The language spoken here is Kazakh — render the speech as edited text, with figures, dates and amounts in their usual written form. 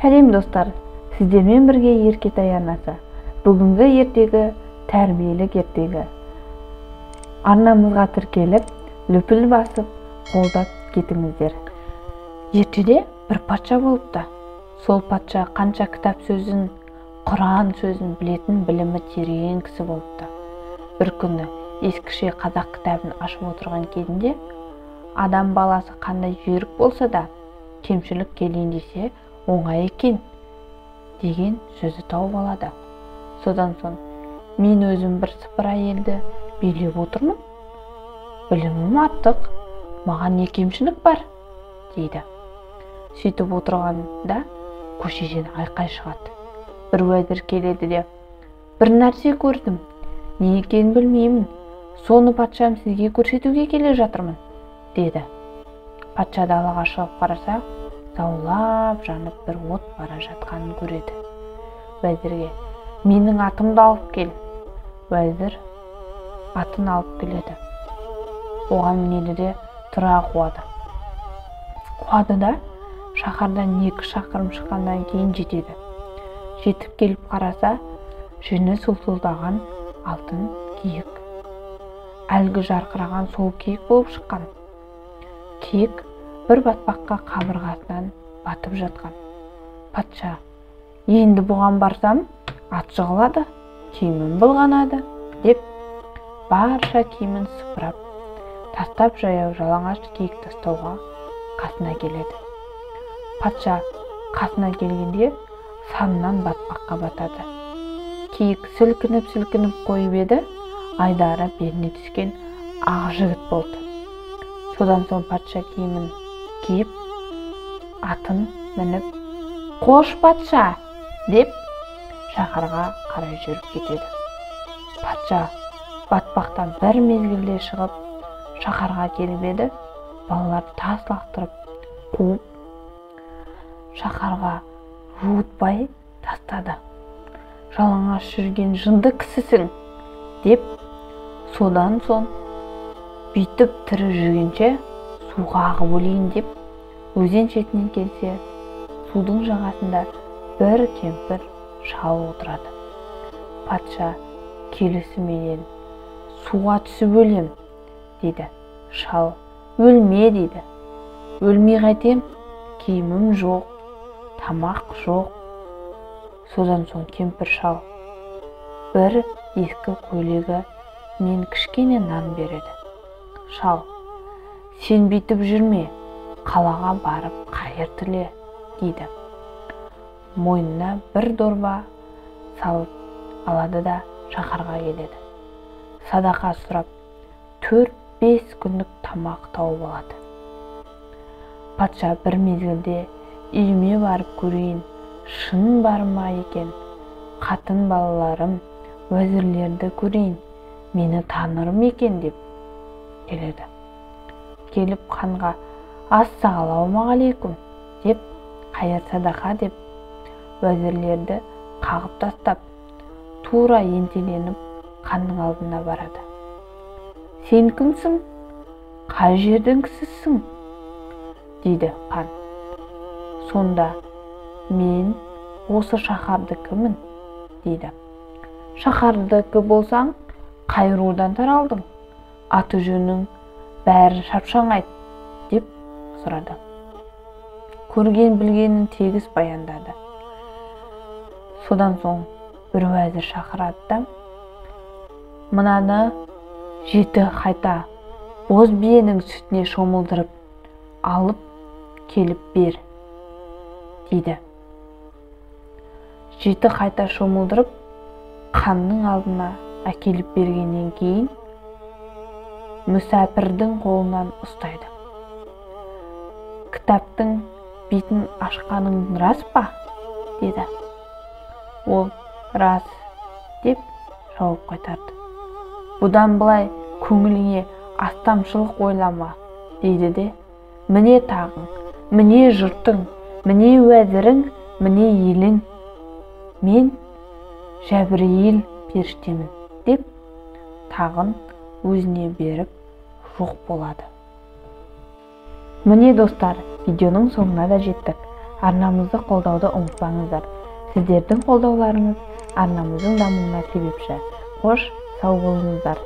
Сәлем, достар! Сіздермен бірге Еркетай арнасы. Бүгінгі ертегі — тәрбиелік ертегі. Арнамызға тіркеліп, лүпіл басып, қолдап кетіңіздер. Ертеде бір патша болыпты. Сол патша қанша кітап сөзін, Құран сөзін білетін, білімі терең кісі болыпты. Бір күні ескіше қазақ кітабын ашып отырған кезінде, адам баласы қандай жүйрік болса да, кемшілік келейін десе, оңай екен деген сөзді тауып алады. Содан соң: «Мен өзім бір сыпыра елді билеп отырмын, білімім артық, маған не кемшілік бар?» — дейді. Сөйтіп отырғанда көшеден айқай шығады. Бір уәзір келеді де: «Бір нәрсе көрдім, не екенін білмеймін, соны, патшам, сізге көрсетуге келе жатырмын», — деді. Патша далаға шығып қараса, заулап жанып бір от бара жатқанын көреді. Уәзірге: «Менің атымды алып кел». Уәзір атын алып келеді. Оған мінеді де, тұра қуады. Қуады да, шаһардан 2 шақырым шыққаннан кейін жетеді. Жетіп келіп қараса, жүні сылтылдаған алтын киік. Әлгі жарқыраған сол киік болып шыққан. Киік бір батпаққа қабырғасынан батып жатқан. Патша: «Енді бұған барсам, ат жығылады, киімім былғанады», — деп, барша киімін сыпырап тастап, жаяу жалаңаш киік тастауға қасына келеді. Патша қасына келгенде, санынан батпаққа батады. Киік сілкініп сілкініп қойып еді, айдары беліне түскен ақ жігіт болды. Содан соң патша киімін киіп, атын мініп, «Қош, патша!» деп, шаһарға қарай жүріп кетеді. Патша батпақтан бір мезгілде шығып, шаһарға келіп еді, балалар тас лақтырып қуып, шаһарға жуытпай тастады. «Жалаңаш жүрген жынды кісісің», — деп. Содан соң: «Бүйтіп тірі жүргенше, суға ағып өлейін», — деп, өзен шетіне келсе, судың жағасында бір кемпір шал отырады. Патша келісіменен: «Суға түсіп өлем», — дейді. Шал: «Өлме», — дейді. «Өлмей қайтем, киімім жоқ, тамақ жоқ». Содан соң кемпір шал бір ескі көйлегі мен кішкене нан береді. Шал: «Сен бүйтіп жүрме, қалаға барып қайыр тіле», — дейді. Мойнына бір дорба салып алады да, шаһарға келеді. Садақа сұрап, 4-5 күндік тамақ тауып алады. Патша: «Бір мезгілде үйіме барып көрейін, шын бар ма екен, қатын балаларым, уәзірлерді көрейін, мені таныр ма екен?» — деп келеді. Келіп ханға: «Ассалаумағалейкум!» — деп, қайыр садақа деп, уәзірлерді қағып тастап, тура ентеленіп ханның алдына барады. «Сен кімсің, қай жердің кісісің?» — дейді хан. Сонда: «Мен осы шаһардікімін», — дейді. «Шаһардікі болсаң, қай рудан таралдың, аты жөнің бәрін шапшаң айт», — деп сұрады. Көрген білгенін тегіс баяндады. Содан соң бір уәзір шақырады да: «Мынаны жеті қайта боз биенің сүтіне шомылдырып алып келіп бер», — дейді. Жеті қайта шомылдырып, ханның алдына әкеліп бергеннен кейін, мүсәпірдің қолынан ұстайды. «Кітаптың бетін ашқаның рас па?» — деді. Ол: «Рас», — деп жауап қайтарды. «Бұдан былай көңіліңе астамшылық ойлама», — дейді де: «Міне тағың, міне жұртың, міне уәзірің, міне елің, мен Жәбірейіл періштемін», — деп, тағын өзіне беріп, жоқ болады. Міне, достар, видеоның соңына да жеттік. Арнамызды қолдауды ұмытпаңыздар. Сіздердің қолдауларыңыз арнамыздың дамуына себепші. Қош, сау болыңыздар.